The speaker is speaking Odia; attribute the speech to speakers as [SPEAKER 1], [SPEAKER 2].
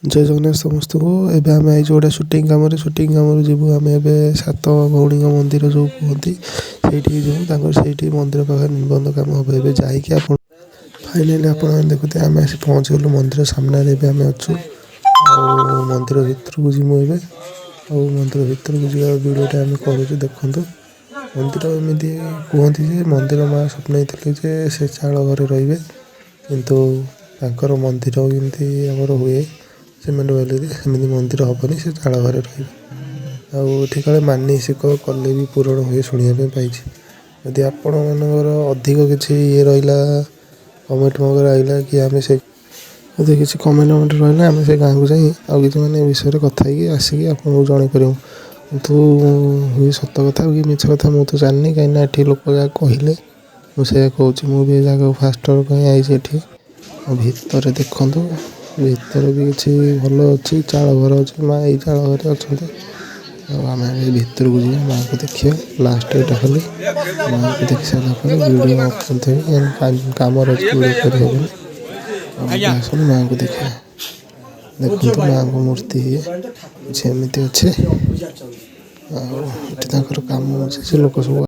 [SPEAKER 1] ଜୟ ଜଗନ୍ନାଥ ସମସ୍ତଙ୍କୁ। ଏବେ ଆମେ ଆଇଛୁ ଗୋଟେ ସୁଟିଂ କାମରେ। ସୁଟିଂ କାମରେ ଯିବୁ ଆମେ ଏବେ ସାତ ଭଉଣୀଙ୍କ ମନ୍ଦିର ଯେଉଁ କୁହନ୍ତି, ସେଇଠିକି ଯିବୁ। ତାଙ୍କର ସେଇଠି ମନ୍ଦିର ପାଖରେ ନିର୍ବନ୍ଧ କାମ ହେବ। ଏବେ ଯାଇକି ଆପଣ ଫାଇନାଲି ଆପଣମାନେ ଦେଖୁଥିବେ, ଆମେ ଆସି ପହଞ୍ଚିଗଲୁ ମନ୍ଦିର ସାମ୍ନାରେ। ଏବେ ଆମେ ଅଛୁ ଆଉ ମନ୍ଦିର ଭିତରକୁ ଯିବୁ ଏବେ। ଆଉ ମନ୍ଦିର ଭିତରକୁ ଯିବା ଭିଡ଼ିଓଟା ଆମେ କରୁଛୁ, ଦେଖନ୍ତୁ। ମନ୍ଦିର ଏମିତି କୁହନ୍ତି ଯେ ମନ୍ଦିର ମା ସ୍ୱପ୍ନ ହେଇଥିଲେ ଯେ ସେ ଚାଳ ଘରେ ରହିବେ, କିନ୍ତୁ ତାଙ୍କର ମନ୍ଦିର ଏମିତି ଆମର ହୁଏ ସିମେଣ୍ଟ ବାଲିରେ, ସେମିତି ମନ୍ଦିର ହେବନି, ସେ ଚାଳ ଘରେ ରହିବେ। ଆଉ ଏଠି କାଳେ ମାନସିକ କଲେ ବି ପୂରଣ ହୁଏ, ଶୁଣିବା ପାଇଁ ପାଇଛି। ଯଦି ଆପଣମାନଙ୍କର ଅଧିକ କିଛି ଇଏ ରହିଲା, କମେଣ୍ଟ ବଗେରା ରହିଲା କି ଆମେ ସେ ଯଦି କିଛି କମେଣ୍ଟ ଫମେଣ୍ଟ ରହିଲା, ଆମେ ସେ ଗାଁକୁ ଯାଇ ଆଉ କିଛି ମାନେ ଏ ବିଷୟରେ କଥା ହେଇକି ଆସିକି ଆପଣଙ୍କୁ ଜଣାଇ ପାରିବୁ। କିନ୍ତୁ ଇଏ ସତ କଥା କି ମିଛ କଥା ମୁଁ ତ ଜାଣିନି, କାହିଁକିନା ଏଠି ଲୋକ ଯାହା କହିଲେ ମୁଁ ସେଇଆ କହୁଛି। ମୁଁ ବି ଏ ଜାଗାକୁ ଫାଷ୍ଟ ଥର ପାଇଁ ଆଇଛି ଏଠି। ଆଉ ଭିତରେ ଦେଖନ୍ତୁ, ଭିତରେ ବି କିଛି ଭଲ ଅଛି, ଚାଳ ଘର ଅଛି। ମା ଏଇ ଚାଳ ଘରେ ଅଛନ୍ତି। ଆଉ ଆମେ ଏବେ ଭିତରକୁ ଯିବା, ମାଆଙ୍କୁ ଦେଖିବା। ଲାଷ୍ଟ ଏଇଟା ଖାଲି ମାଆଙ୍କୁ ଦେଖି ସାରିଲା ପରେ ଭିଡ଼ିଓ ଅଫ୍ କରିଦେବି, କାମରେ ଅଛି, ଭିଡ଼ିଓ କରିହେବନି। ଆଉ ଏବେ ଆସନ୍ତୁ ମାଆଙ୍କୁ ଦେଖିବା। ଦେଖନ୍ତୁ, ମାଆଙ୍କ ମୂର୍ତ୍ତି ଇଏ କିଛି ଏମିତି ଅଛି। ଆଉ ଏଠି ତାଙ୍କର କାମ ଅଛି, ସେ ଲୋକ ସବୁ